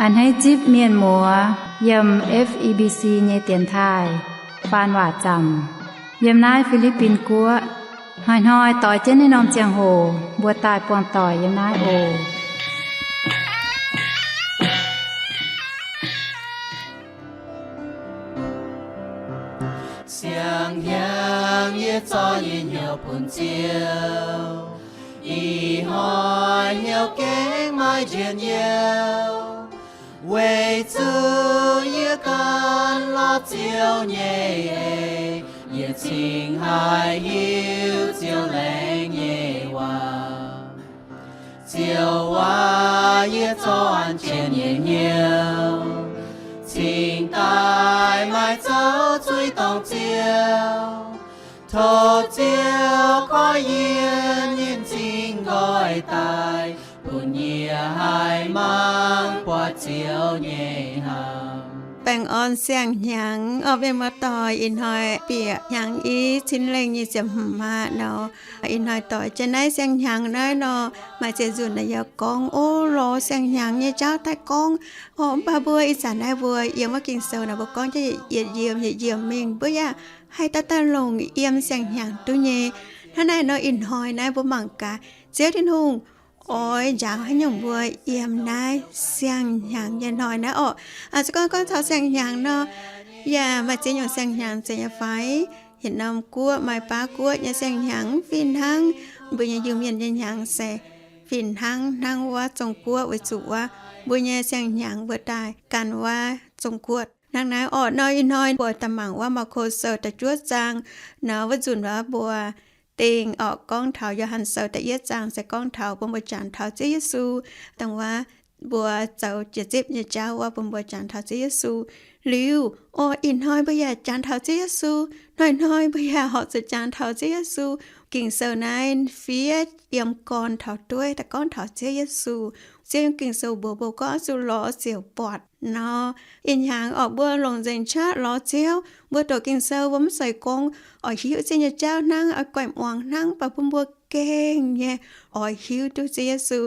A'hneiv zipv mienh muoz yiem F E B C nyei dienx taaih faan waac zaamc yiem naaiv Fi^li^bin Guoqv. Hnoi-hnoi doix jienv naaiv norm ziangh hoc mbuo daaih buangh doic yiem naaiv oc. Siang-hnyangx yie zorqv yie hnyouv bun Ziouv. Ih hnoi hnyouv gengh maaih njien-youh, weic zuqc yie gan lorz Ziouv nyei eix. Yie cingx haih hiuv Ziouv laengz nyei waac. Ziouv aac, yie zorqv an jienv yie hnyouv, cingx daaih maaih zouv zuiz dorngc Ziouv. Tov Ziouv goiv yie nyei m'zing nqoi daaih, bun yie haih mangc buatc Ziouv nyei hnamv. Baengh orn siang-hnyangx orqc, mienh muoz-doic. Ih hnoi bieqc hnyangx i cin lengh nyic ziepc hmz aqv nor. Ih hnoi doix jienv naaiv siang-hnyangx naaiv nor, maaih ziex nzunc naaiv yaac gorngv, o, lorz siang-hnyangx nyei jauv daaih gorngv. O, mv baac mbuo ih zanc naaiv mbuo yiem wuov Ging-Sou naaiv mbuo gorngv jienv yietc yiem yietc yiem mingh, mbuo yaac haih daaih daaih longc yiem siang-hnyangx duqv nyei. Hnangv naaiv nor ih hnoi naaiv mbuo mangc gaax Ziouv Tin-Hungh oix njaaux haaix nyungc mbuo yiem naaiv siang-hnyangx nyei hnoi naaiv orqc. Se gorngv gorngv taux siang-hnyangx nor, yaac maaih ziex nyungc siang-hnyangx zeiz nyei fai? Yietc norm guoqv maaih baav guoqv nyei siang-hnyangx mv fih hnangv mbuo nyei Iu-Mienh nyei hnyangx se fih hnangv hnangv wuov Zong-Guoqv, weic zuqc wuov mbuo nyei siang-hnyangx mbuo daaih gan wuov Zong-Guoqv. Hnangv naaiv orqc nor ih hnoi mbuo daaih mangc wuov Maako Sou da'juov zaang nor, wuov nzunc wuov mbuo dingh orqc gorngv taux Yo^han Sou da'yietv zaang se gorngv taux bun mbuo jangx taux Ziouv Yesu. Dongh wuov mbuo zoux jiex zipv nyei jauv wuov bun mbuo jangx taux Ziouv Yesu. Liuz, o, ih hnoi mbuo yaac jangx taux Ziouv Yesu. Hnoi-hnoi mbuo yaac horpc zuqc jangx taux Ziouv Yesu. Ging-Sou naaiv fiev yiem gorn taux dueiv daaih gorngv taux Ziouv Yesu. Ziouv nyei Ging-Sou mbuox mbuo gorngv zuqc lorz ziouc buatc nor. Ih hnyangx orqc mbuo longc nzengc qaqv lorz Ziouv. Mbuo doqc Ging-Sou mbuo mv zeiz gorngv oix hiuv Ziouv nyei jauv hnangv, oix guaix muangx hnangv, mv baac bun mbuo gengh nyei oix hiuv duqv Ziouv Yesu.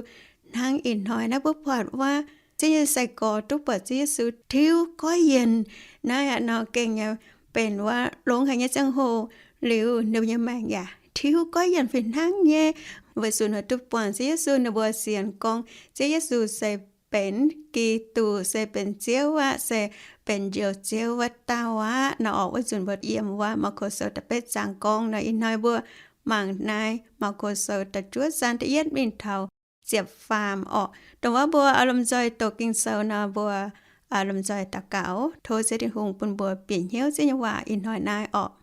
Hnangv ih hnoi naaiv mbuo buatc wuov Ziouv nyei sai-gorx duqv buatc Ziouv Yesu tiuv goiv yienc naaiv aqv nor, gengh nyei benx wuov longx haic nyei ziangh hoc. Liuz ninh mbuo nyei maengc yaac tiuv goiv yienc fih hnangv nyei, weic zuqc ninh duqv buangh Ziouv Yesu. Ninh mbuo sienx gorngv Ziouv Yesu se benx Giduc, se benx Ziouv aqv, se benx Njoux Ziouv wuov dauh aqv nor. Orqc wuov nzunc mbuo yiem wuov Maako Sou da'betv zaang gorngv nor, ih hnoi mbuo mangc naaiv Maako Sou da'juov zaang da'yietv mingh taux ziepc faam orqc. Dongh wuov mbuo oix lomh nzoih doqc Ging-Sou nor, mbuo lomh nzoih daux gaux tov Ziouv Tin-Hungh bun mbuo bieqc hnyouv Ziouv nyei waac ih hnoi naaiv orqc.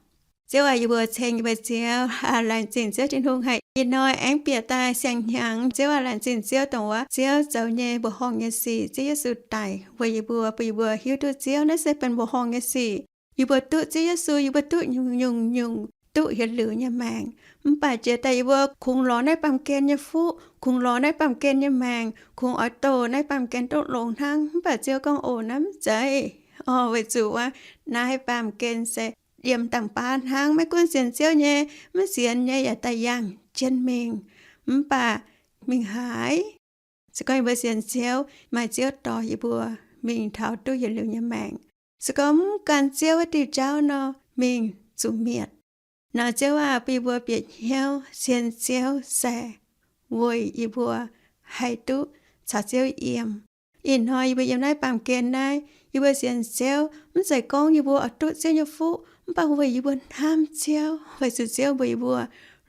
Ziouv aac, yie mbuo ceng yie mbuo Ziouv, laengz zingh Ziouv Tin-Hungh haic ih hnoi aengx bieqc daaih siang-hnyangx. Ziouv aac, laengz zingh Ziouv dongh wuov Ziouv zoux nyei mbuoqc horngh nyei sic. Ziouv Yesu daic weic yie mbuo, bun yie mbuo hiuv duqv Ziouv naaiv se benx mbuoqc horngh nyei sic. Yie mbuo duqv Ziouv Yesu, yie mbuo duqv nyungc-nyungc-nyungc duqv yietc liuz nyei maengc. Mv baac jiex daaih yie mbuo kungx lorz naaiv baamh gen nyei fuqv, kungx lorz naaiv baamh gen nyei maengc, kungx oix doh naaiv baamh gen duqv longx hnangv. Mv baac Ziouv gorngv, oc, naaiv mv zeiz. Orqc, weic zuqc wuov naaiv baamh gen se yiem dangh baav hnangv. Maiv gunv sienx Ziouv nyei, maiv sienx nyei yaac daaih yangh jienv mingh. Mv baac mingh haaix? Se gorngv yie mbuo sienx Ziouv, maaih Ziouv dorh yie mbuo mingh taux duqv yietc liuz nyei maengc. Se gorngv mv gan Ziouv wuov diuh jauv nor, mingh zuqc mietc. Nor Ziouv aah! Bun yie mbuo bieqc hnyouv sienx Ziouv se weic yie mbuo haih duqv caux Ziouv yiem. Ih hnoi yie mbuo yiem naaiv baamh gen naaiv, yie mbuo sienx Ziouv mv zeiz gorngv yie mbuo oix duqv Ziouv nyei fuqv, mv baac weic yie mbuo hnamv Ziouv, weic zuqc Ziouv mbuox yie mbuo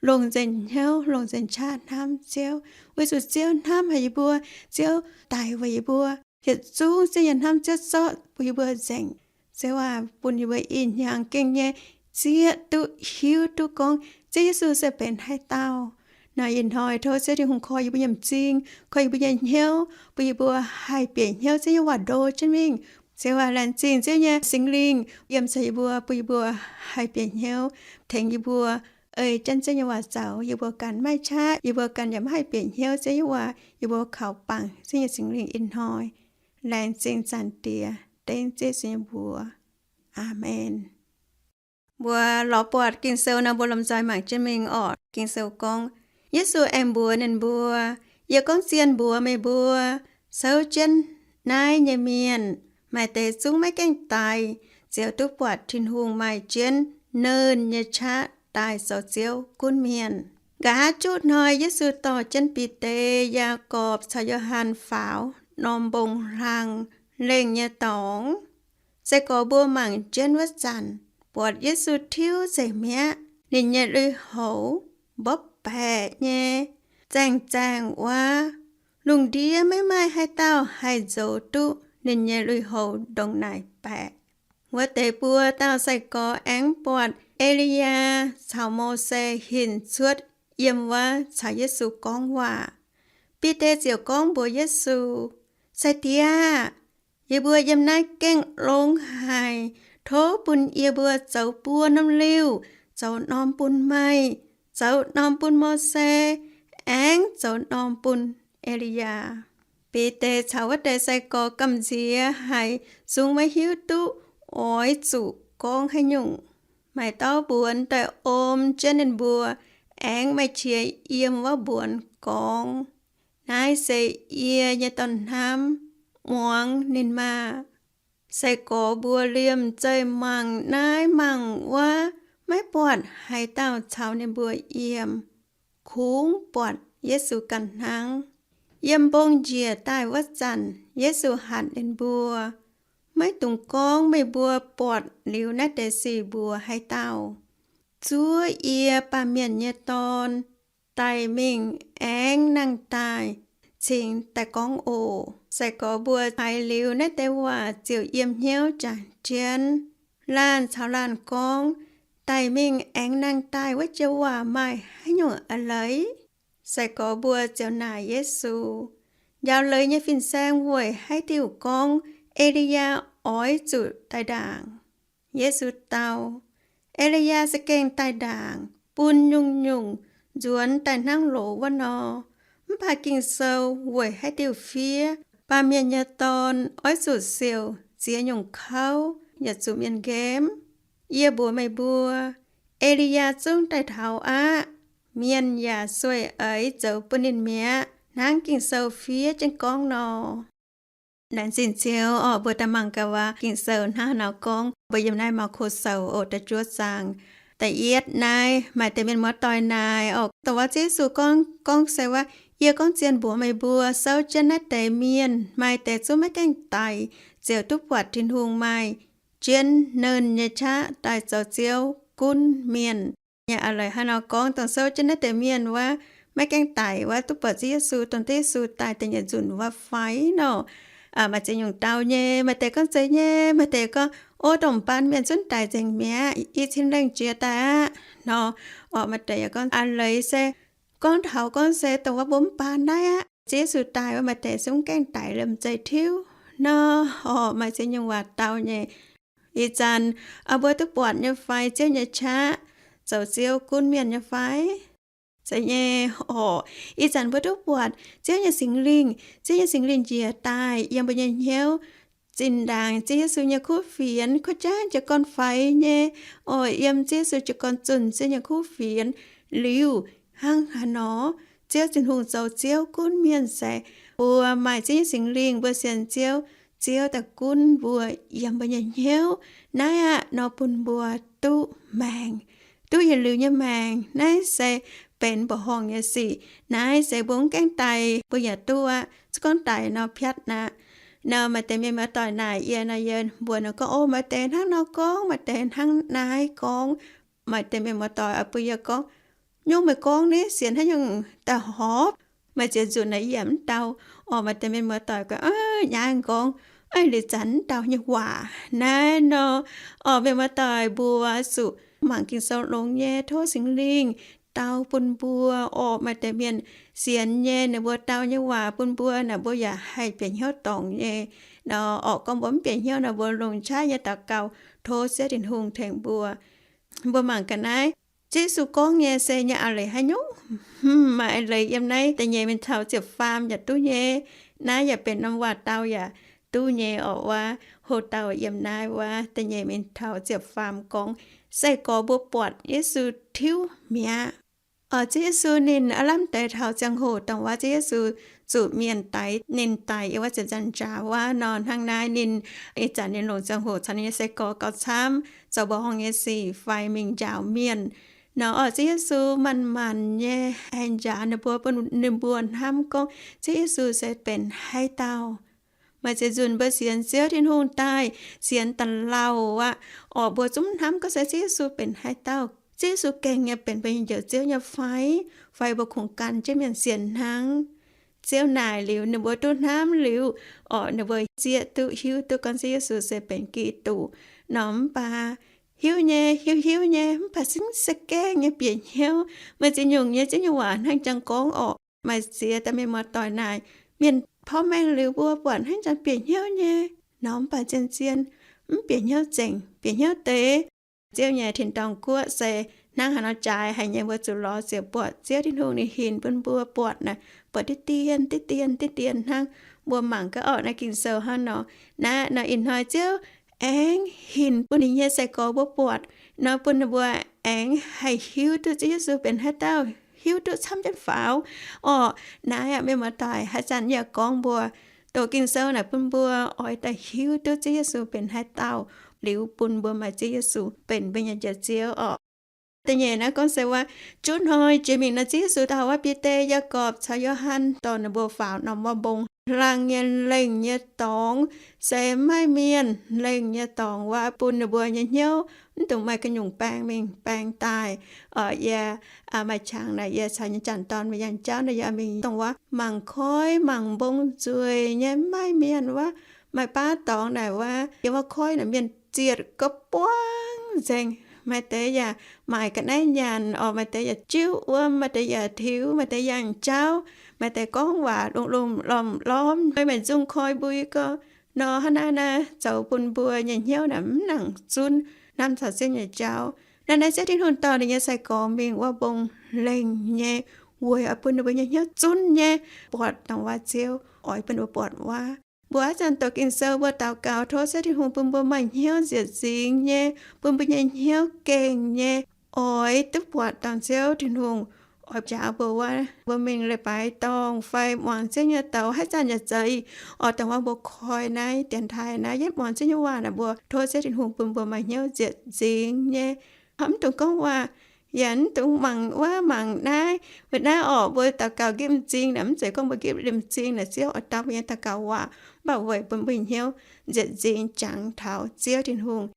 longc nzengc hnyouv, longc nzengc qaqv hnamv Ziouv, weic zuqc Ziouv hnamv haic yie mbuo. Ziouv daic weic yie mbuo. Yietc zungv Ziouv nyei hnamv Ziouv zorqv bun yie mbuo nzengc. Ziouv aah! Bun yie mbuo ih hnyangx gengh nyei zieqv duqv hiuv duqv gorngv Ziouv Yesu se benx haaix dauh. Nor ih hnoi tov Ziouv Tin-Hungh korv yie mbuo nyei m'zing, korv yie mbuo nyei hnyouv, bun yie mbuo haih bieqc hnyouv Ziouv nyei waac ndo jienv mingh. Ziouv aah! Laengz zingh Ziouv nyei Singx Lingh yiem caux yie mbuo, bun yie mbuo haih bieqc hnyouv, tengx yie mbuo ei jienv Ziouv nyei waac zaux. Yie mbuo ganh maiv qaqv, yie mbuo ganh yaac maiv haih bieqc hnyouv Ziouv nyei waac. Yie mbuo kaux bangc Ziouv nyei Singx Lingh ih hnoi. Laengz zingh Zaangc Diex, dengv Ziouv Yesu nyei mbuox. Aamen. Mbuo lorz buatc Ging-Sou nor, mbuo lomh nzoih mangc jienv mingh orqc. Ging-Sou gorngv, Yesu aengx mbuox ninh mbuo, Yie gorngv zien mbuox meih mbuo, souv jienv Naaiv nyei mienh, maaih deix zungv maiv gaengh daic, ziouc duqv buatc Tin-Hungh maaih jienv Nernh nyei qaqv daaih zoux Ziouv gunv mienh. Nqa'haav juqv hnoi Yesu dorh jienv Bide, Yaagorpc caux Yo^han faaux norm mbong hlang lengh nyei dorngx. Sai-gorx mbuo mangc jienv wuov zanc, buatc Yesu tiuv nzengc mi'aqv. Ninh nyei lui-houx mbopv baeqc nyei, zaengh zaengh wuov. Lungh ndiev maiv maaih haaix dauh haih nzox duqv ninh nyei lui-houx ndongc naaic baeqc. Wuov deix buo dauh sai-gorx aengx buatc E^li^yaa caux Mose hinc cuotv yiem wuov caux Yesu gorngv waac. Bide ziouc gorngv mbuox Yesu, Sai-Diex aah! Yie mbuo yiem naaiv gengh longx haic. Tov bun yie mbuo zoux buo norm liuh, zoux norm bun meih, zoux norm bun Mose, aengx zoux norm bun E^li^yaa. Bide caux wuov deix sai-gorx gamh nziex haic, zungv maiv hiuv duqv oix zuqc gorngv haaix nyungc. Maaih dauh mbuonx daaih om jienv ninh mbuo, aengx maaih qiex yiem wuov mbuonx gorngv, Naaiv se yie nyei Dorn-Hnamv, muangx ninh maah! Sai-gorx mbuo liemh zeih mangc naaiv mangc wuov, maiv buatc haaix dauh caux ninh mbuo yiem. Kungx buatc Yesu ganh hnangv. Yiem mbong njiec daaih wuov zanc, Yesu hatc ninh mbuo, Maiv dungx gorngv meih mbuo buatc liuz naaiv deix sic mbuox haaix dauh. Zuov yie, Baamh Mienh nyei Dorn, daic mingh aengx nangh daaih cingx daaih gorngv oc. Sai-gorx mbuo haiz liuz naaiv deix waac ziouc yiem hnyouv jaax jienv. Laanh caux laanh gorngv, Daic mingh aengx nangh daaih wuov joux waac maaih haaix nyungc a'leiz? Sai-gorx mbuo ziouc naaic Yesu, Njaaux leiz nyei fin-saeng weic haaix diuc gorngv E^li^yaa oix zuqc daaih ndaangc? Yesu dau, E^li^yaa za'gengh daaih ndaangc bun nyungc-nyungc nzuonx daaih hnangv loz wuov nor. Mv baac Ging-Sou weic haaix diuc fiev Baamh Mienh nyei Dorn oix zuqc siouc ziex nyungc kouv yaac zuqc mienh nqemv? Yie mbuox meih mbuo, E^li^yaa zungv daaih taux aqv. Mienh yaac sueih eix zoux bun ninh mi'aqv, hnangv Ging-Sou fiev jienv gorngv nor. Laengz zingh Ziouv oc, mbuo daaih mangc gaax waac Ging-Sou hnangv haaix nor gorngv. Mbuo yiem naaiv Maako Sou oc, da'juov zaang. Da'yietv naaiv maaih deix mienh muoz-doic naaic oc, dongh wuov Ziouv Yesu gorngv, gorngv se wuov, Yie gorngv zien mbuox meih mbuo, souv jienv naaiv deix mienh, maaih deix zungv maiv gaengh daic, ziouc duqv buatc Tin-Hungh maaih jienv Nernh nyei qaqv daaih zoux Ziouv gunv mienh. Yaac a'leiz haaix nor gorngv, dongh souv jienv naaiv deix mienh wuov, maiv gaengh daic wuov, duqv buatc Ziouv Yesu, dongh Ziouv Yesu daaih da'nyeic nzunc wuov fai nor? Maaih ziex nyungc dau nyei. Maaih deix gorngv, Zeiz nyei. Maaih deix gorngv, Ov, dongh m'baan mienh zungv daic nzengc mi'aqv, i cin lengh jiex daaih aqv nor. Orqc, maaih deix yaac gorngv, A'leiz se gorngv taux gorngv se dongh wuov mbuo m'baan naaiv aqv, Ziouv Yesu daaih wuov, maaih deix zungv gaengh daic liemh zeih tiuv nor. Orqc, maaih ziex nyungc waac dau nyei. Ih zanc mbuo duqv buatc nyei fai Ziouv nyei qaqv zoux Ziouv gunv mienh nyei fai? Zeiz nyei. Orqc, ih zanc mbuo duqv buatc Ziouv nyei Singx Lingh, Ziouv nyei Singx Lingh njiec daaih yiem mbuo nyei hnyouv, zinh ndaangc Ziouv Yesu nyei kuv fienx kuv jaav jiez gorn faix nyei. Orqc, yiem Ziouv Yesu jiez gorn zunh Ziouv nyei kuv fienx liuz, hnangv haaix nor Ziouv Tin-Hungh zoux Ziouv gunv mienh se mbuo maaih Ziouv nyei Singx Lingh, mbuo sienx Ziouv, Ziouv daaih gunv mbuo yiem mbuo nyei hnyouv. Naaiv aqv nor bun mbuo duqv maengc, duqv yietc liuz nyei maengc. Naaiv se benx mbuoqc horngh nyei sic. Naaiv se mbuo mv gaengh daic mbuo yaac duqv aqv. Zungv gorngv daic nor piatv aqv. Nor maaih deix mienh muoz-doic naaic yie nor, yie mbuox ninh gorngv, Ov, maaih deix hnangv nor gorngv, maaih deix hnangv naaiv gorngv. Maaih deix mienh muoz-doic oix bun yie gorngv, Nyungc meih gorngv naaiv sienx haaix nyungc daaih horpc? Maaih ziex nzunc naaic yie yaac mv dau. Orqc, maaih deix mienh muoz-doic gorngv, Aav, nyaah gorngv, aav, liuz zanc mv dau nyei waac naaiv nor. Orqc, mienh muoz-doic mbuo zuqc mangc Ging-Sou longx nyei, tov Singx Lingh dau bun mbuo. Orqc, maaih deix mienh sienx nyei, ninh mbuo dau nyei waac bun mbuo naaic, mbuo yaac haih bieqc hnyouv dorngc nyei. Nor orqc, gorngv mbuo mv bieqc hnyouv nor, mbuo longc qaqv nyei daux gaux tov Ziouv Tin-Hungh tengx mbuo. Mbuo mangc ga'naaiv, Ziouv Yesu gorngv nyei se nyei a'leiz haaix nyungc? Hm, maaih a'leiz yiem naaiv da'nyeic mingh taux ziepc faam yaac duqv nyei. Naaiv yaac benx norm waac-dau yaac duqv nyei orqc. Wuov hoc-dauh yiem naaiv wuov da'nyeic mingh taux ziepc faam gorngv, sai-gorx mbuo buatc Yesu tiuv mi'aqv. Orqc, Ziouv Yesu ninh aav lamh deix taux ziangh hoc dongh wuov Ziouv Yesu zuqc mienh daix ninh daic, yiem wuov ziepc nzaangc jaax wuov nor. Hnangv naaiv ninh, ih zanc ninh longc ziangh hoc caux ninh nyei sai-gorx gauh camv zoux mbuoqc horngh nyei sic fai mingh njaaux mienh nor. Orqc, Ziouv Yesu manc-manc nyei aengx njaaux ninh mbuo, bun ninh mbuo hnamv gorngv Ziouv Yesu se benx haaix dauh. Maaih ziex nzunc mbuo sienx Ziouv Tin-Hungh daaih, sienx da'lauh aqv, orqc, mbuo zungv hnamv gorngv se Ziouv Yesu benx haaix dauh. Ziouv Yesu gengh nyei benx mbuo nyei Njoux Ziouv nyei fai? Fai mbuo kungx gan jienv mienh sienx hnangv? Ziouv naaic liuz, ninh mbuo duqv hnamv liuz, orqc, ninh mbuo zieqv duqv hiuv duqv gorngv Ziouv Yesu se benx Giduc nor. Mv baac hiuv nyei, hiuv hiuv nyei, mv baac zungv se gaengh nyei bieqc hnyouv. Maaih ziex nyungc nyei Ziouv nyei waac hnangv jangx gorngv orqc, maaih ziex dauh mienh muoz-doic naaic, mienh porv mengh liuz mbuo buatc hnangv jangx bieqc hnyouv nyei nor. Mv baac zien-zien mv bieqc hnyouv nzengc, bieqc hnyouv deix. Ziouv nyei tin-dorngh guoqv se hnangv haaix nor jaaix haic nyei, mbuo zuqc lorz ziouc buatc Ziouv Tin-Hungh ninh hinc bun mbuo buatc naaic, buatc diqv dien, diqv dien, diqv dien hnangv. Mbuo mangc gaax orqc, naaiv Ging-Sou hnangv nor. Naaiv nor ih hnoi Ziouv aengx hinc bun ninh nyei sai-gorx mbuo buatc nor, bun ninh mbuo aengx haih hiuv duqv Ziouv Yesu benx haaix dauh, hiuv duqv camv jienv faaux. Orqc, naaiv aqv, mienh muoz-doic, haaix zanc yaac gorngv mbuo doqc Ging-Sou naaic bun mbuo oix daaih hiuv duqv Ziouv Yesu benx haaix dauh, liuz bun mbuo maaih Ziouv Yesu benx mbuo nyei Njoux Ziouv orqc. Da'nyeic naaiv gorngv se wuov, juv hnoi jiex mingh nor, Ziouv Yesu dau wuov Bide, Yaagorpc caux Yo^han dorh ninh mbuo faaux norm wuov mbong. Hlang nyei lengh nyei dorngx se maiv maaih mienh. Lengh nyei dorngx wuov bun ninh mbuo nyei hnyouv mv dungx maaih gu'nyungc baeng mingh baeng daaih. Orqc, yie maaih qangx naaic, yie caux nyei janx-dorn mingh yangh jauv naaic, yie mingh dongh wuov mangc koiv mangc mbong nzueic nyei, maiv maaih mienh wuov. Maaih baav dorngx naaic wuov, yiem wuov koiv naaic mienh zietc ga'buangv nzengc. Maaih deix yaac maaic ga'naaiv nyanc orqc, maaih deix yaac jiuv wuom, maaih deix yaac tiux, maaih deix yangh jauv, maaih deix gorngv waac lomh lomh lormh lormh, maaih nzung koi mbui gau. Nor hnangv naaiv naaiv zoux bun mbuo nyei hnyouv naaic mv nangc zunv hnamv taux Ziouv nyei jauv. Naaiv naaiv Ziouv Tin-Hungh dorh ninh nyei sai-gorx mingh wuov mbong lengh nyei, weic oix bun ninh mbuo nyei hnyouv zunv nyei buatc dongh wuov Ziouv oix bun ninh mbuo buatc wuov. Mbuo haaix zanc doqc Ging-Sou, mbuo daux gaux tov Ziouv Tin-Hungh bun mbuo maaih hnyouv nziec nzingx nyei, bun mbuo nyei hnyouv gengh nyei, oix duqv buatc dongh Ziouv Tin-Hungh oix njaaux mbuo wuov. Mbuo mingh leiz-baaix dorngh fai muangx Ziouv nyei douz, haaix zanc yaac zeiz. Orqc, dongh wuov mbuo koi naaiv dienx taaih naaiv, yietv muangx Ziouv nyei waac naaic, mbuo tov Ziouv Tin-Hungh bun mbuo maaih hnyouv nziec nzingx nyei. Mv dungx gorngv waac, yaac mv dungx mangc wuov mangc naaiv. Weic naaiv orqc, mbuo daux gaux nqipv m'zing naaic, mv zeiz gorngv mbuo nqipv liemh m'zing naaic Ziouv oix dau mbuo nyei daux gaux waac, mv baac weic bun mbuo hnyouv nziec nzingx jangx taux Ziouv Tin-Hungh.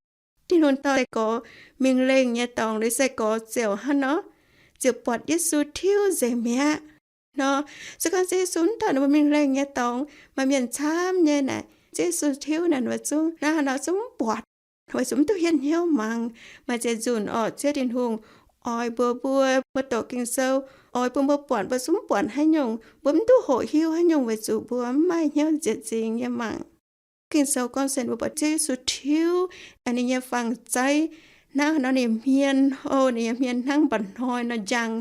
Tin-Hungh dorh sai-gorx mingh lengh nyei dorngx, liuz sai-gorx ziouc hnangv nor, ziouc buatc Yesu tiuv nzengc mi'aqv. Nor, se gorngv Ziouv Yesu mv dorh ninh mbuo mingh lengh nyei dorngx, maaih mienh camv nyei naaic, Ziouv Yesu tiuv naaic, ninh mbuo zungv hnangv haaix nor zungv mv buatc, weic zuqc mv duqv hietv hnyouv mangc. Maaih ziex nzunc orqc, Ziouv Tin-Hungh oix mbuo, mbuo, mbuo doqc Ging-Sou, oix bun mbuo buatc, mbuo zungv mv buatc haaix nyungc, mbuo mv duqv hoqc hiuv haaix nyungc, weic zuqc mbuo mv maaih hnyouv nziec nzingx nyei mangc. Ging-Sou gorngv se mbuo buatc Ziouv Yesu tiuv ninh nyei fang-zeiv, hnangv haaix nor ninh hmien, o, ninh nyei hmien hnangv mba'hnoi nor njang.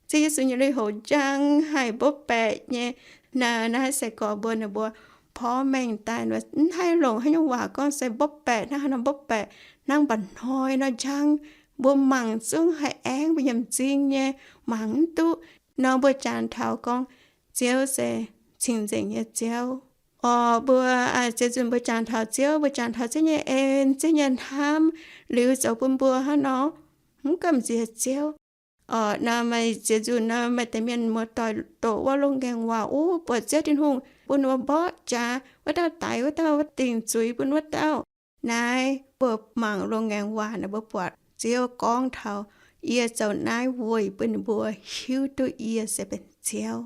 Ziouv Yesu nyei lui-houx njang haic, mbopv baeqc nyei. Naaiv, naaiv sai-gorx mbuo, ninh mbuo porv mengh daaih mv haih longc haaix nyungc waac gorngv, se mbopv baeqc hnangv haaix nor, mbopv baeqc hnangv mba'hnoi nor njang. Mbuo mangc zungv haih aengv mbuo nyei m'zing nyei, mangc mv duqv. Nor mbuo jangx taux gorngv Ziouv se cing-nzengc nyei Ziouv. Orqc, mbuo, ziex nzunc mbuo jangx taux Ziouv, mbuo jangx taux Ziouv nyei en, Ziouv nyei hnamv, liuz zoux bun mbuo hnangv nor mv gamh nziex Ziouv. Orqc, nor maaih ziex nzunc nor maaih deix mienh muoz-doic doqc wuov loz-ngaengc waac, uv, buatc Ziouv Tin-Hungh bun wuov mborqv jaax, wuov dauh daix wuov dauh, wuov dingc zuiz bun wuov dauh. Naaiv mbuo mangc loz-ngaengc waac naaic, mbuo buatc Ziouv gorngv taux, yie zoux naaiv weic bun ninh mbuo hiuv duqv yie se benx Ziouv.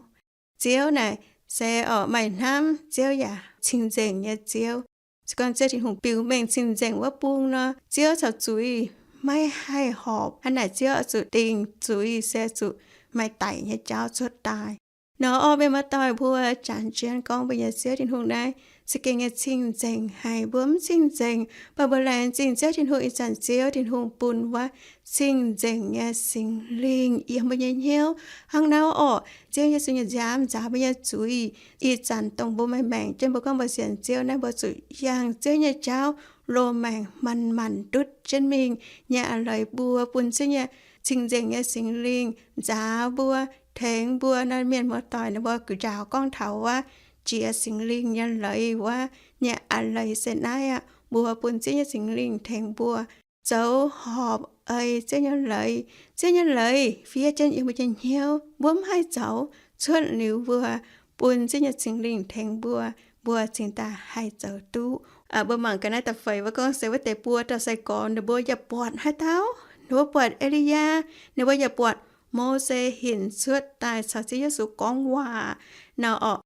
Ziouv naaic se orqc maaih hnamv, Ziouv yaac cing-nzengc nyei Ziouv. Se gorngv Ziouv Tin-Hungh biux mengh cing-nzengc wuov bung nor, Ziouv caux zuiz maiv haih horpc. Hnangv naaic Ziouv oix zuqc dingc zuiz, se zuqc maaih daic nyei jauv cuotv daaih. Nor orqc, mienh muoz-doic mbuo, janx jienv gorngv mbuo nyei Ziouv Tin-Hungh naaiv se gengh nyei cing-nzengc haic. Mbuo mv cing-nzengc, mv baac mbuo laengz zingh Ziouv Tin-Hungh ih zanc Ziouv Tin-Hungh bun wuov cing-nzengc nyei Singx Lingh yiem mbuo nyei hnyouv. Hnangv naaiv orqc, Ziouv Yesu nyei nziaamv nzaaux mbuo nyei zuiz. Ih zanc dongh mbuo maaih maengc jienv, mbuo gorngv mbuo sienx Ziouv naaiv, mbuo zuqc yangh Ziouv nyei jauv, loz-maengc manc-manc ndutv jienv mingh nyei a'leiz mbuo bun Ziouv nyei cing-nzengc nyei Singx Lingh nzaaux mbuo, tengx mbuo nor, mienh muoz-doic ninh mbuo njaaux gorngv taux wuov jiex Singx Lingh nyei leiz wuov nyei a'leiz se naaiv aqv. Mbuo bun Ziouv nyei Singx Lingh tengx mbuo zoux horpc ei Ziouv nyei leiz. Ziouv nyei leiz fiev jienv yiem mbuo nyei hnyouv, mbuo mv haih zoux cuotv liuz mbuo bun Ziouv nyei Singx Lingh tengx mbuo, mbuo cingx daaih haih zoux duqv. Mbuo mangc gaax naaiv da'feix wuov gorngv se wuov deix buo dauh sai-gorx ninh mbuo yaac buatc haaix dauh, ninh mbuo buatc E^li^yaa, ninh mbuo yaac buatc Mose hinc cuotv daaih caux Ziouv Yesu gorngv waac nor orqc.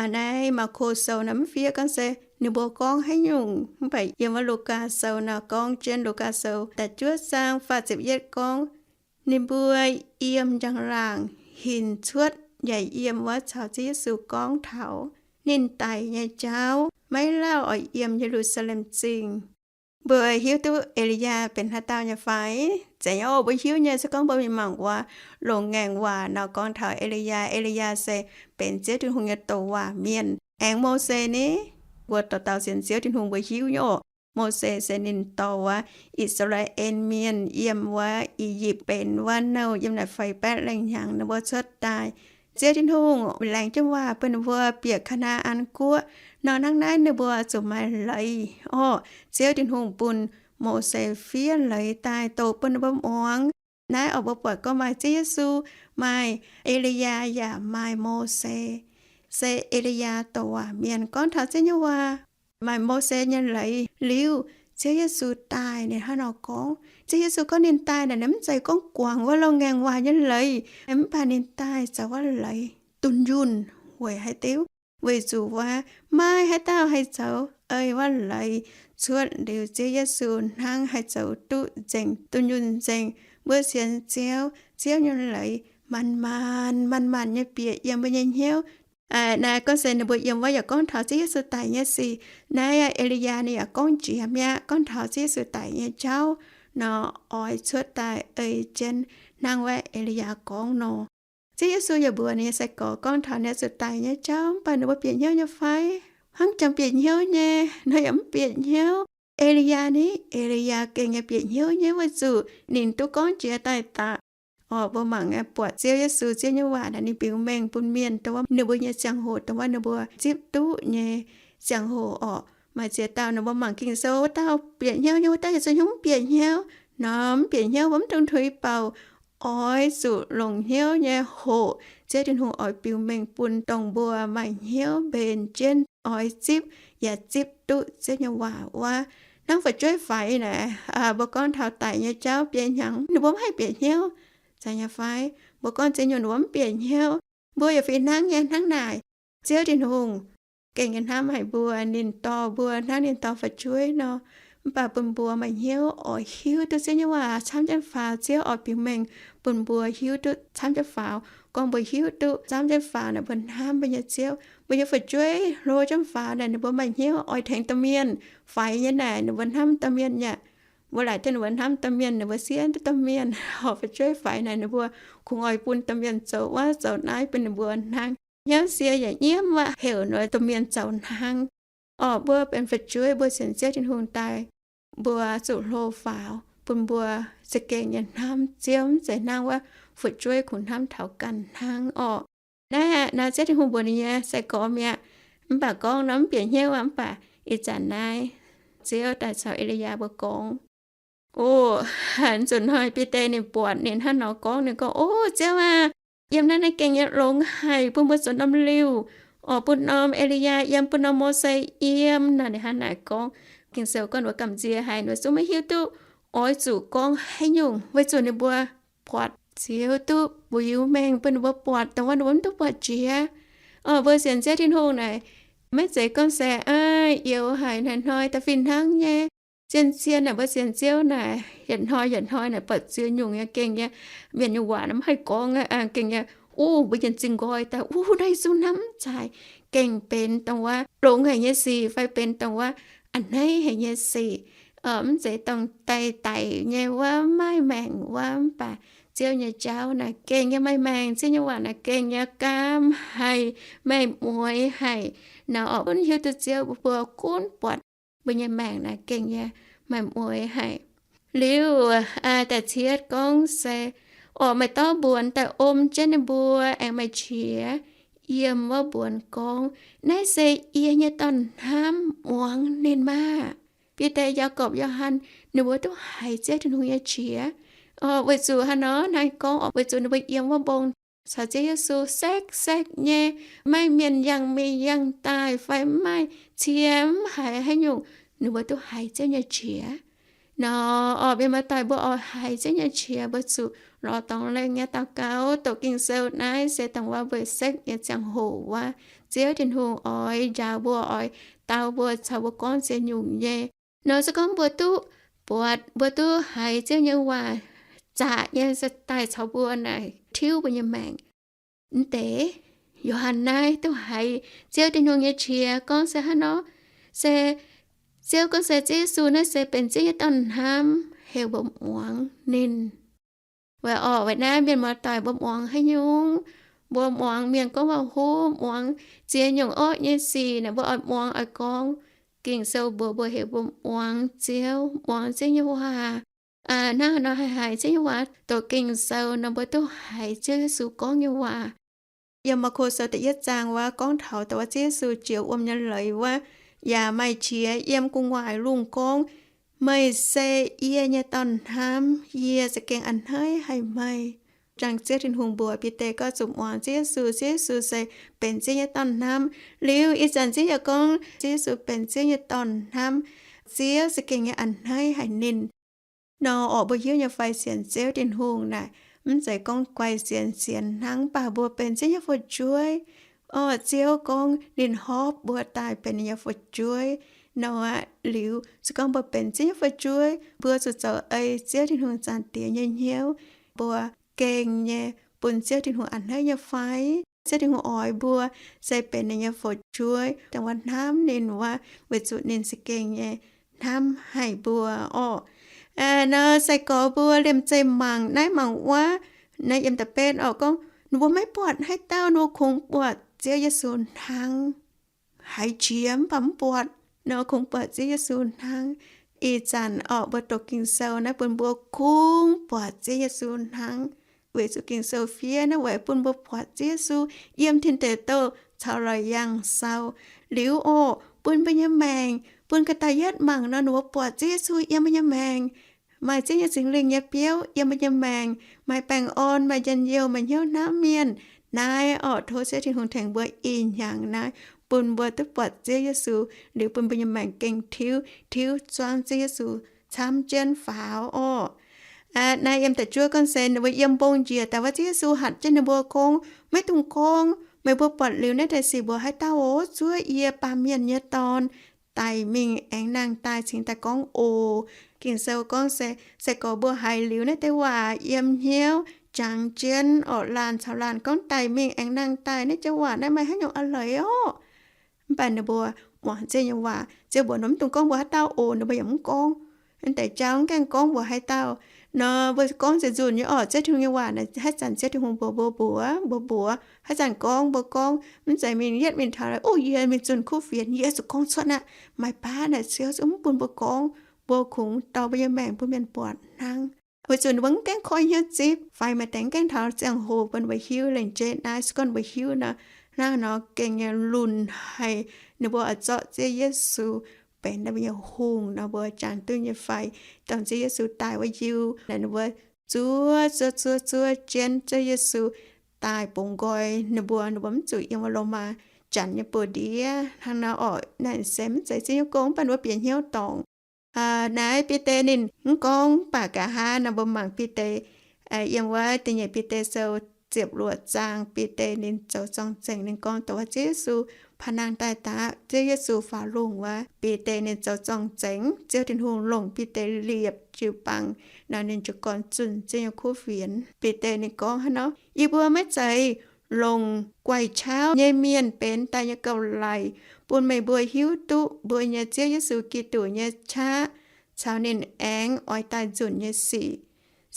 Aa, naaiv Maako Sou nor mv fiev gorngv se ninh mbuo gorngv haaix nyungc, mv baac yiem wuov Lugaa Sou nor gorngv jienv, Lugaa Sou da'juov zaang faah ziepc yietv gorngv, ninh mbuo yiem njang-laangc hinc cuotv yaac yiem wuov caux Ziouv Yesu gorngv taux ninh daic nyei jauv maiv lauh oix yiem Ye^lu^saa^lem Zingh. Mbuo hiuv duqv E^li^yaa benx haaix dauh nyei fai? Zeiz nyei oc, mbuo hiuv nyei. Se gorngv mbuo mingh mangc wuov Loz-Ngaengc Waac nor gorngv taux E^li^yaa. E^li^yaa se benx Ziouv Tin-Hungh nyei douc waac mienh. Aengx Mose ni, mbuo dauh dauh sienx Ziouv Tin-Hungh mbuo hiuv nyei oc. Mose se ninh dorh wuov I^saa^laa^en Mienh yiem wuov I^yipv benx wuov nouh yiem naaic feix baeqv lengh hnyangx ninh mbuo cuotv daaih. Ziouv Tin-Hungh laengz jienv waac bun ninh mbuo bieqc Kaa^naa^an Guoqv nor, hnangv naaiv ninh mbuo zuqc maaih leiz orqc. Ziouv Tin-Hungh bun Mose fiev leiz daaih doqc bun ninh mbuo muangx. Naaiv oc, mbuo buatc gorngv maaih Ziouv Yesu, maaih E^li^yaa yaac maaih Mose. Se E^li^yaa douc waac mienh gorngv taux Ziouv nyei waac, maaih Mose nyei leiz liuz, Ziouv Yesu daaih ninh hnangv nor gorngv. Ziouv Yesu gorngv ninh daaih naaic, ninh mv zeiz gorngv guangc wuov Loz-Ngaengc Waac nyei leiz, mv baac ninh daaih zoux wuov leiz dunh yunh weic haaix diuc? Weic zuqc wuov maiv haaix dauh haih zoux ei wuov leiz cuotv liuz Ziouv Yesu hnangv haih zoux duqv nzengc, dunh yunh nzengc. Mbuo sienx Ziouv, Ziouv nyei leiz manc maanc, manc maanc nyei bieqc yiem mbuo nyei hnyouv. Naaiv gorngv se ninh mbuo yiem wuov yaac gorngv taux Ziouv Yesu daic nyei sic. Naaiv E^li^yaa ninh yaac gorngv jiex mi'aqv, gorngv taux Ziouv Yesu daic nyei jauv nor, oix cuotv daaih ei jienv hnangv wuov E^li^yaa gorngv nor. Ziouv Yesu yaac mbuox ninh nyei sai-gorx gorngv taux ninh oix zuqc daic nyei jauv, mv baac ninh mbuo bieqc hnyouv nyei fai? Hnangv jangx bieqc hnyouv nyei nor yaac mv bieqc hnyouv. E^li^yaa ni, E^li^yaa gengh nyei bieqc hnyouv nyei weic zuqc ninh duqv gorngv jiex daaih daqc. Orqc, mbuo mangc buatc Ziouv Yesu Ziouv nyei waac naaic ninh biux mengh bun mienh dongh wuov ninh mbuo nyei ziangh hoc, dongh wuov ninh mbuo zipv duqv nyei ziangh hoc orqc. Maaih ziex dauh ninh mbuo mangc Ging-Sou, wuov dauh bieqc hnyouv nyei, wuov dauh yaac zungv hnyouv mv bieqc hnyouv. Nor mv bieqc hnyouv mbuo mv dungx tuix bouc, oix zuqc longc hnyouv nyei hoqc. Ziouv Tin-Hungh oix biux mengh bun dongh mbuo maaih hnyouv mbenc jienv oix zipv yaac zipv duqv Ziouv nyei waac wuov. Hnangv fu'jueiv faix naaic, mbuo gorngv taux daic nyei jauv biei hnyangx ninh mbuo mv haih bieqc hnyouv, zeiz nyei fai? Mbuo gorngv ziex nyungc ninh mbuo mv bieqc hnyouv. Mbuo yaac fih hnangv nyei hnangv naaic. Ziouv Tin-Hungh gengh nyei hnamv haic mbuo, ninh dorh mbuo hnangv ninh dorh fu'jueiv nor, mv baac bun mbuo maaih hnyouv oix hiuv duqv Ziouv nyei waac camv jienv faaux. Ziouv oix biux mengh bun mbuo hiuv duqv camv jienv faaux. Gorngv mbuo hiuv duqv camv jienv faaux naaic, mbuo hnamv mbuo nyei Ziouv. Mbuo nyei fu'jueiv hlo jienv faaux naaic, ninh mbuo maaih hnyouv oix tengx domh mienh. Faix nyei naaic, ninh mbuo hnamv domh mienh yaac, mbuo laaic jienv ninh mbuo hnamv domh mienh, ninh mbuo sienx duqv domh mienh. Horpc fu'jueiv faix naaic, ninh mbuo kungx oix bun domh mienh zoux wuov zoux naaiv bun ninh mbuo hnangv. Hnyouv sie yaac nyiemv wuov heuc ninh domh mienh zoux hnangv. Orqc, mbuo benx fu'jueiv, mbuo sienx Ziouv Tin-Hungh daaih, mbuo zuqc hlo faaux bun mbuo za'gengh nyei hnamv Ziouv, mv zeiz hnangv wuov fu'jueiv kungx hnamv taux ganh hnangv orqc. Naaiv aqv, naaiv Ziouv Tin-Hungh mbuox ninh nyei sai-gorx mi'aqv. Mv baac gorngv nor mv bieqc hnyouv aqv. Mv baac ih zanc naaiv Ziouv daaih caux E^li^yaa mbuo gorngv, o, nzunc hnoi Bide ninh buatc ninh hnangv nor gorngv, ninh gorngv, O Ziouv aah! Yiem naaiv naaiv gengh nyei longx haic, bun mbuo zoux norm liuh, orqc, bun norm E^li^yaa yiem, bun norm Mose yiem nor. Ninh hnangv naaic gorngv. Ging-Sou gorngv ninh mbuo gamh nziex haic, ninh mbuo zungv maiv hiuv duqv oix zuqc gorngv haaix nyungc, weic zuqc ninh mbuo buatc Ziouv duqv mbuox mengh bun ninh mbuo buatc dongh wuov ninh mbuo mv duqv buatc jiex. Orqc, mbuo sienx Ziouv Tin-Hungh naaic, maiv zeiz gorngv se aav youx haic hnoi-hnoi da'fih hnangv nyei. Zien-zien naaic mbuo sienx Ziouv naaic, yietc hnoi yietc hnoi naaic buatc ziex nyungc nyei gengh nyei mienh nyei waac mv haih gorngv, gengh nyei, uv, mbuo yienc zingh nqoi daaih, uv, naaiv zungv hnamv mv zaaih. Gengh benx dongh wuov longx haic nyei sic fai benx dongh wuov a'hneiv haic nyei sic. Mv zeiz dongh daaih daic nyei wuov maaih maengc wuov. Mv baac Ziouv nyei jauv naaic gengh nyei maaih maengc, Ziouv nyei waac naaic gengh nyei gaam haic, maaih mueix haic. Naaiv orqc, bun hiuv duqv Ziouv mbuo gunv buatc mbuo nyei maengc naaic gengh nyei maaih mueix haic. Liuz da'cietv gorngv se, Orqc, maaih dauh mbuonx daaih om jienv ninh mbuo aengx maaih qiex yiem wuov mbuonx gorngv, Naaiv se yie nyei Dorn-hnamv, muangx ninh maah! Bide, Yaagorpc, Yo^han, ninh mbuo duqv haiz Ziouv Tin-Hungh nyei qiex. Orqc, weic zuqc haaix nor naaiv gorngv? Orqc, weic zuqc ninh mbuo yiem wuov mbong caux Ziouv Yesu sekv-sekv nyei, maiv mienh yangh mingh yangh daaih fai maiv maaih cie, mv haiz haaix nyungc, ninh mbuo duqv haiz Ziouv nyei qiex. Nor, orqc, mienh muoz-doic, mbuo oix haiz Ziouv nyei qiex, mbuo zuqc lorz dorngx lengh nyei daux gaux, doqc Ging-Sou. Naaiv se dongh wuov mbuo sekv nyei ziangh hoc wuov, Ziouv Tin-Hungh oix njaaux mbuo, oix dau mbuo, caux mbuo gorngv ziex nyungc nyei. Nor se gorngv mbuo duqv buatc, mbuo duqv haiz Ziouv nyei waac zaqc nyei, se daaih caux mbuo naaic tiuv mbuo nyei maengc. Mv deix, Yo^han naaiv duqv haiz Ziouv Tin-Hungh nyei qiex gorngv se hnangv nor, se Ziouv gorngv se Ziouv Yesu naaiv se benx Ziouv nyei Dorn-hnamv, heuc mbuo muangx ninh. Weic orqc, weic naaiv mienh muoz-doic, mbuo muangx haaix nyungc? Mbuo muangx mienh gorngv waac-huv, muangx ziex nyungc orqv nyei sic naaic, mbuo oix muangx oix gorngv. Ging-Sou mbuox mbuo heuc mbuo muangx Ziouv, muangx Ziouv nyei waac. Hnangv haaix nor haih haiz Ziouv nyei waac? Doqc Ging-Sou nor mbuo duqv haiz Ziouv Yesu gorngv nyei waac. Yiem Maako Sou da'yietv zaang wuov gorngv taux dongh wuov Ziouv Yesu jiex wuom nyei leiz wuov, yaac maaih qiex yiem gu'nguaaic lungh gorngv, Meih se yie nyei Dorn-hnamv, yie za'gengh a'hneiv haic meih. Jangx Ziouv Tin-Hungh mbuox Bide gorngv zuqc muangx Ziouv Yesu, Ziouv Yesu se benx Ziouv nyei Dorn-hnamv. Liuz ih zanc Ziouv yaac gorngv Ziouv Yesu benx Ziouv nyei Dorn-hnamv, Ziouv za'gengh nyei a'hneiv haic ninh. Nor orqc, mbuo hiuv nyei fai sienx Ziouv Tin-Hungh naaic, mv zeiz gorngv guai sienx sienx hnangv, mv baac mbuo benx Ziouv nyei fu'jueiv. Orqc, Ziouv gorngv ninh horpc mbuo daaih benx ninh nyei fu'jueiv. Nor aqv, liuz se gorngv mbuo benx Ziouv nyei fu'jueiv, mbuo zuqc zoux ei Ziouv Tin-Hungh Zaangc Diex nyei hnyouv. Mbuo gengh nyei bun Ziouv Tin-Hungh a'hneiv nyei fai? Ziouv Tin-Hungh oix mbuo se benx ninh nyei fu'jueiv, dongh wuov hnamv ninh wuov, weic zuqc ninh za'gengh nyei hnamv haic mbuo orqc. Nor sai-gorx mbuo liemh zeih mangc naaiv mangc wuov, naaiv yiem da'betv orqc, gorngv ninh mbuo maiv buatc haaix dauh, ninh mbuo kungx buatc Ziouv Yesu hnangv. Haiz qiex mv baac mv buatc, nor kungx buatc Ziouv Yesu hnangv. Ih zanc orqc, mbuo doqc Ging-Sou naaiv bun mbuo kungx buatc Ziouv Yesu hnangv. Weic zuqc Ging-Sou fiev naaiv weic bun mbuo buatc Ziouv Yesu yiem tin deic douh caux lorz yangh sau. Liuz orqc, bun mbuo nyei maengc, bun ga'daaih yietv mangc nor, ninh mbuo buatc Ziouv Yesu yiem mbuo nyei maengc. Maaih Ziouv nyei Singx Lingh nyei biouv yiem mbuo nyei maengc, maaih baengh orn, maaih njien-youh, maaih hnyouv hnamv mienh. Naaiv orqc, tov Ziouv Tin-Hungh tengx mbuo ih hnyangx naaiv, bun mbuo duqv buatc Ziouv Yesu, liuz bun mbuo nyei maengc gengh tiuv, tiuv zuangv Ziouv Yesu camv jienv faaux orqc. Naaiv yiem da'juov gorngv se ninh mbuo yiem mbong njiec daaih wuov, Ziouv Yesu hatc jienv ninh mbuo gorngv, Maiv dungx gorngv, meih mbuo buatc liuz naaiv deix sic mbuox haaix dauh oc. Zuov yie, Baamh Mienh nyei Dorn, daic mingh aengx nangh daaih cingx daaih gorngv oc. Ging-Sou gorngv se, se gorx mbuo haiz liuz naaiv deix waac yiem hnyouv jangx jienv orqc, laanh caux laanh gorngv, Daic mingh aengx nangh daaih, naaiv joux waac naaiv maaih haaix nyungc a'leiz orqc? Mv baac ninh mbuo muangx Ziouv nyei waac, Ziouv mbuox ninh mv dungx gorngv mbuox haaix dauh oc, ninh mbuo yaac mv gorngv. Naaiv deix jauv mv gaengh gorngv mbuox haaix dauh. Nor mbuo gorngv ziepc nzunc nyei orqc, Ziouv Tin-Hungh nyei waac naaic, haaix zanc Ziouv Tin-Hungh mbuox mbuo mbuox, mbuo mbuox, haaix zanc gorngv mbuo gorngv, mv zeiz mingh yietv mingh taux, O, yie mingh zunh kuv fienx, yie zuqc gorngv cuotv aqv. Maaih baav naaic Ziouv mv bun mbuo gorngv, mbuo kungx dorh mbuo nyei maengc bun mienh buatc hnangv. Weic zuqc ninh mbuo mv gaengh koi hnyouv zipv, fai maaih deix mv gaengh taux ziangh hoc bun ninh mbuo hiuv. Lengc jeiv naaiv se gorngv ninh mbuo hiuv nor, hnangv nor gengh nyei lunx haic. Ninh mbuo oix zorqv Ziouv Yesu benx ninh mbuo nyei hungh nor, mbuo jangx duqv nyei fai? Dongh Ziouv Yesu daaih wuov Iu, ninh mbuo zuov zuov zuov zuov jienv Ziouv Yesu daaih bungx nqoi ninh mbuo, ninh mbuo mv zuqc yiem wuov Lomaa Janx nyei buoz-ndiev. Hnangv nor orqc, naaiv se mv zeiz Ziouv nyei gong, mv baac ninh mbuo bieqc hnyouv dorngc. Naaiv Bide ninh mv gorngv, mv baac nqa'haav nor mbuo mangc Bide yiem wuov Da'nyeic Bide Sou ziepc luoqc zaang, Bide ninh zoux zorng-zengx, ninh gorngv dongh wuov Ziouv Yesu paa nangh daaih daaih, Ziouv Yesu faaux lungh wuov, Bide ninh zoux zorng-zengx. Ziouv Tin-Hungh longc Bide liepc jiu-baang nor, ninh jiu gorn zunh Ziouv nyei kuv fienx. Bide ninh gorngv hnangv nor, Yie mbuo maiv zeiz longc guaix qauv nyei mienh benx daaih nyei gauh laic, bun meih mbuo hiuv duqv mbuo nyei Ziouv Yesu Giduc nyei qaqv caux ninh aengx oix daaih nzunc nyei sic.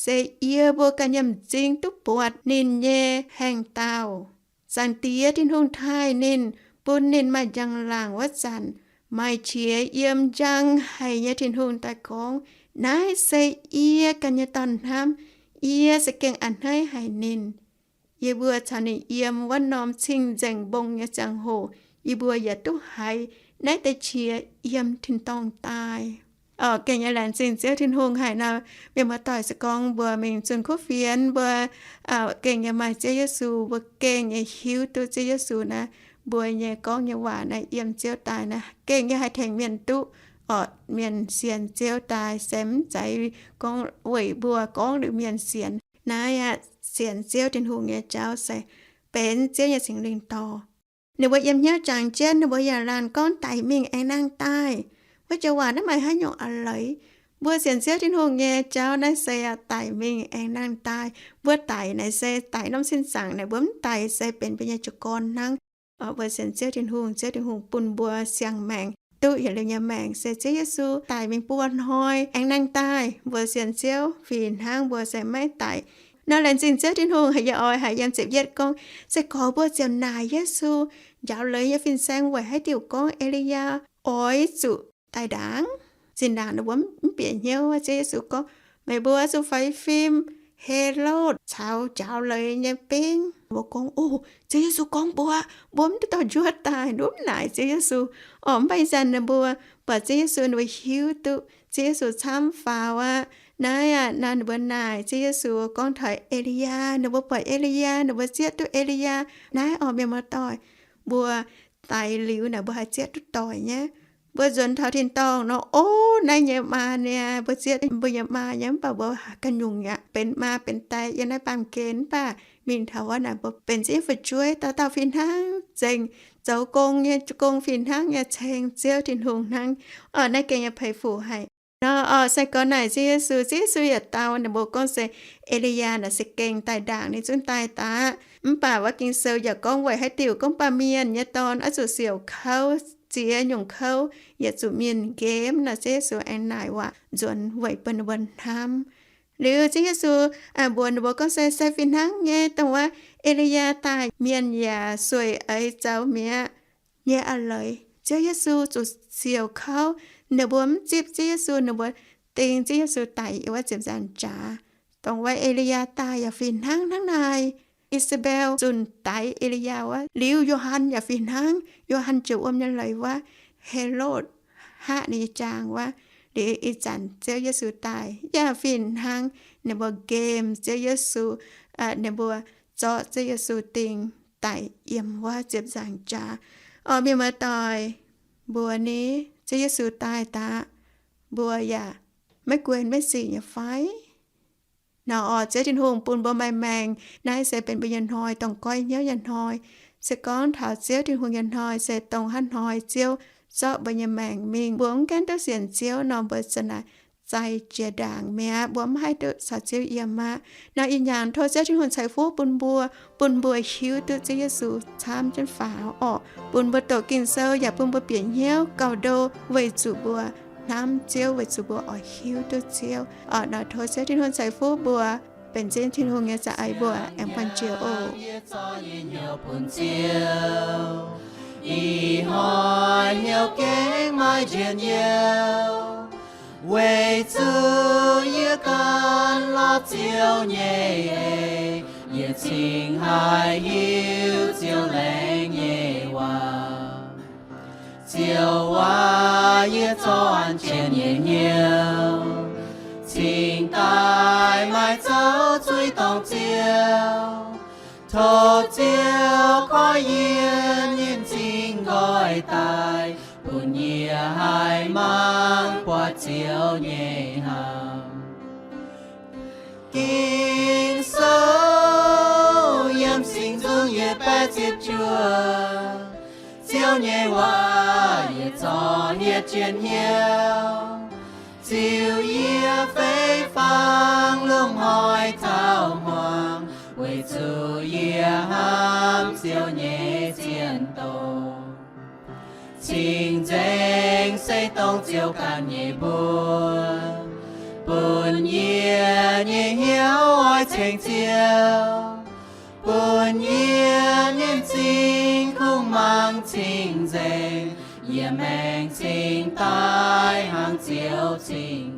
Se yie mbuo ganh nyei m'zing duqv buatc ninh nyei hengh dauh. Zaangc Diex Tin-Hungh taaih ninh, bun ninh maaih njang-laangc wuov zanc, maaih qiex yiem njang haic nyei Tin-Hungh daaih gorngv, Naaiv se yie ganh nyei Dorn-hnamv, Yie za'gengh a'hneiv haic ninh. Yie mbuo caux ninh yiem wuov norm cing-nzengc mbong nyei ziangh hoc, yie mbuo yaac duqv haiz naaiv deix qiex yiem tin-dorngh daaih. Gengh nyei laengz zingh Ziouv Tin-Hungh haic nor, mienh muoz-doic, se gorngv mbuo mingh zunh kuv fienx, mbuo gengh nyei maaih Ziouv Yesu, mbuo gengh nyei hiuv duqv Ziouv Yesu naaiv, mbuo nyei gorngv nyei waac naaiv yiem Ziouv daaih naaiv gengh nyei haih tengx mienh duqv. Orqc, mienh sienx Ziouv daaih se mv zeiz gorngv weic mbuo gorngv liuz mienh sienx. Naaiv aqv, sienx Ziouv Tin-Hungh nyei jauv se benx Ziouv nyei Singx Lingh dorh. Ninh mbuo yiem hnyouv jangx jienv, ninh mbuo yaac laanh gorngv daic mingh aengx nangh daaih. Wuov joux waac naaiv maaih haaix nyungc a'leiz? Mbuo sienx Ziouv Tin-Hungh nyei jauv naaiv se daic mingh aengx nangh daaih. Mbuo daic naaic se daic norm sin zaangc naaic, mbuo mv daic se benx mbuo nyei jiu gorn hnangv. Mbuo sienx Ziouv Tin-Hungh, Ziouv Tin-Hungh bun mbuo siang-maengc, duqv yietc liuz nyei maengc se Ziouv Yesu daic mingh buo hnoi aengx nangh daaih. Mbuo sienx Ziouv fih hnangv mbuo se maiv daic. Nor laengz zingh Ziouv Tin-Hungh haic, yie oix haic yiem ziepc yietv gorngv, se gorx mbuo ziouc naaic Yesu njaaux leiz nyei fin-saeng weic haaix diuc gorngv E^li^yaa oix zuqc daaih ndaangc. Zinh ndaangc ninh mbuo mv bieqc hnyouv, Ziouv Yesu gorngv, meih mbuo zuqc faix fim Helotv caux njaaux leiz nyei bingv. Mbuo gorngv, o, Ziouv Yesu gorngv mbuo, mbuo mv duqv dorh njuov daaih, mv duqv naaic Ziouv Yesu. Orqc, mv baac ih zanc ninh mbuo buatc Ziouv Yesu, ninh mbuo hiuv duqv Ziouv Yesu camv faaux aqv. Naaiv aqv, naaiv ninh mbuo naaic Ziouv Yesu gorngv taux E^li^yaa, ninh mbuo buatc E^li^yaa, ninh mbuo zieqv duqv E^li^yaa. Naaiv orqc, mienh muoz-doic, mbuo daix liuz naaic mbuo haih zieqv duqv doic nyei. Mbuo nzuonx taux tin-dorngh nor, o, naaiv nyei maa niaa, mbuo zieqv mbuo nyei maa nyei, mv baac mbuo ganh nyungc yaac benx maa benx die yiem naaiv baamh gen, mv baac mingh taux wuov naaic mbuo benx Ziouv nyei fu'jueiv, dauh dauh fih hnangv nzengc, zoux gong nyei gong fih hnangv nyei ceng Ziouv Tin-Hungh hnangv. Orqc, naaiv gengh nyei peix fuc haic. Nor orqc, se gorx naaic Ziouv Yesu, Ziouv Yesu yaac dau ninh mbuo gorngv se E^li^yaa naaic se gengh daaih ndaangc ninh zungv daaih daqv. Mv baac wuov Ging-Sou yaac gorngv weic haaix diuc gorngv baamh mienh nyei dorn oix zuqc siouc kouv, ziex nyungc kouv, yietc zuqc mienh nqemh nor, Ziouv Yesu aengx naaic waac nzuonx weic bun ninh mbuo hnamv. Liuz Ziouv Yesu mbuox ninh mbuo gorngv se, se fih hnangv nyei, dongh wuov E^li^yaa daaih, mienh yaac sueih eix zaux mi'aqv. Nyei a'leiz Ziouv Yesu zuqc siouc kouv. Ninh mbuo mv zipv Ziouv Yesu, ninh mbuo ding Ziouv Yesu daic yiem wuov ziepc nzaangc jaax. Dongh wuov E^li^yaa daaih yaac fih hnangv hnangv naaic. I^saa^mbel zunh daix E^li^yaa wuov. Liuz Yo^han yaac fih hnangv. Yo^han jiex wuom nyei leiz wuov, Helotv haqv ninh nyei jaang wuov. Liuz ih zanc Ziouv Yesu daaih yaac fih hnangv. Ninh mbuo nqemh Ziouv Yesu, ninh mbuo zorqv Ziouv Yesu ding daic yiem wuov ziepc nzaangc jaax. Orqc, mienh muoz-doic, mbuox ni, Ziouv Yesu daaih daqv, mbuo yaac maiv guen maiv sic nyei fai? Nor orqc, Ziouv Tin-Hungh bun mbuo maaih maengc, naaiv se benx mbuo nyei hnoi, dongh goiv hnyouv nyei hnoi. Se gorngv taux Ziouv Tin-Hungh nyei hnoi se dongh haaix hnoi Ziouv zorqv mbuo nyei maengc mingh. Mbuo mv gaengh duqv sienx Ziouv nor, mbuo za'naaic zai jiex ndaangc mi'aqv, mbuo mv haih duqv caux Ziouv yiem aqv. Nor ih nyanc tov Ziouv Tin-Hungh ceix fuqv bun mbuo, bun mbuo hiuv duqv Ziouv Yesu camv jienv faaux orqc, bun mbuo doqc Ging-Sou yaac bun mbuo bieqc hnyouv gauh ndo weic zuqc mbuo hnamv Ziouv, weic zuqc mbuo oix hiuv duqv Ziouv. Orqc, nor tov Ziouv Tin-Hungh ceix fuqv mbuo, benx Ziouv Tin-Hungh nyei za'eix mbuo aengx buangh jiex oc. Ih hnoi hnyouv gengh maaih njien-youh, weic zuqc yie gan lorz Ziouv nyei eix, yie cingx haih hiuv Ziouv laengz nyei waac. Ziouv aac, yie zorqv an qienx nyei hnyouv cingx daaih maaih zouv zuiz dorngc Ziouv. Tov Ziouv koiv yie nyei m'zing nqoi daaih, bun yie haih mangc buatc Ziouv nyei hnamv. Ging-Sou yiem m'zing nzung yie baeqv zipv juov. Ziouv nyei waac yie zorqv hietv jienv hnyouv, ziux yie fei fangx lungh hnoi taux hmuangx, weic zuqc yie hnamv Ziouv nyei zien doz. Cing-nzengc se dongh Ziouv ganh nyei mbuox, bun yie nyei hnyouv oix ceng Ziouv, bun yie nyei m'zing kungx mangc cing-nzengc, yie maengc cingx daaih hnangv Ziouv cing